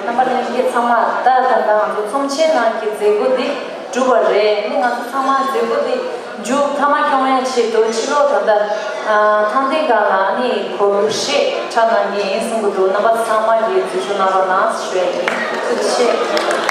རྣམ་པ་ལྷན་རྒྱས་ཚང་མ་ད་ད་ལྟ་ང་ཚོ་ཚོམས་ཆེན་ནང་གི་མཛད་སྒོ་འདི་གྲུབ་པ་རེད། ཨ་ནི་ང་ཚོ་ཚང་མ་མཛད་སྒོ་འདི་མཇུག་མཐའ་མ་སྐྱོང་ཡ་ཆེད་དུ་ཕྱི་ལོགས་ད་ལྟ་ཨ་ཐང་སྟེང་སྒང་ལ་ཨ་ནི་སྒོར་གཞས་འཁྲབ་གནང་གི་ཡིན་གསུང་གི་འདུག་རྣམ་པ་ཚང་མ་གིས་འཛུལ་ཞུགས་གནང་རོགས་གནང་ཞུ་ཡ་ཡིན། ཐུགས་རྗེ་ཆེ།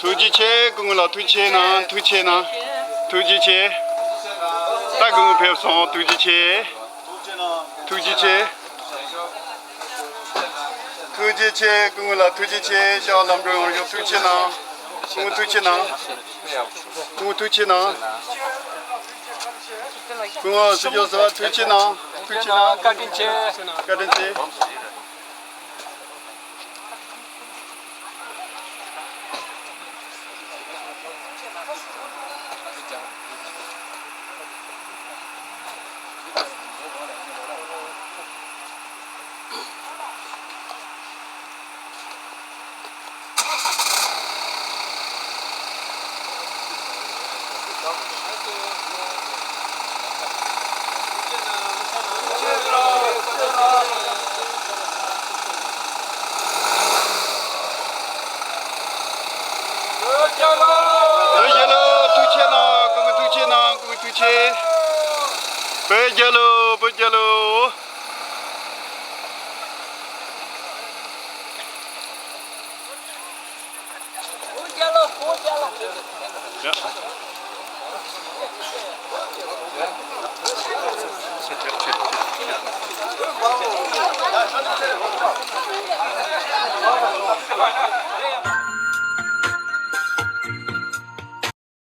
ཐུགས་རྗེ་ཆེ། སྐུ་ངོ་ལགས་ཐུགས་རྗེ་ཆེ་གནང་། ཐུགས་རྗེ་ཆེ་གནང་། ཐུགས་རྗེ་ཆེ། ད་སྐུ་ངོ་ཕེབས་སོང་། ཐུགས་རྗེ་ཆེ། ཐུགས་རྗེ་ཆེ། ཐུགས་རྗེ་ཆེ། སྐུ་ངོ་ལགས་ཐུགས་རྗེ་ཆེ། ཤ་ལམ་འགྲོ་ཡོང་ཤོག་ཐུགས་རྗེ་ཆེ་གནང་། སྐུ་ངོ་ཐུགས་རྗེ་ཆེ་གནང་། སྐུ་ངོ་ཐུགས་རྗེ་ཆེ་གནང་། སྐུ་ངོ་སྲིད་སྐྱོང་ཟུར་པ་ཐུགས་རྗེ་ཆེ་གནང་། ཐུགས་རྗེ་ཆེ་གནང་། བཀའ་དྲིན་ཆེ། བཀའ་དྲིན་ཆེ། བོད་རྒྱལ་ལོ། ཐུགས་རྗེ་གནང་། སྐུ་ངོ་ཐུགས་རྗེ་གནང་། སྐུ་ངོ་ཐུགས་རྗེ། བོད་རྒྱལ་ལོ། བོད་རྒྱལ་ལོ།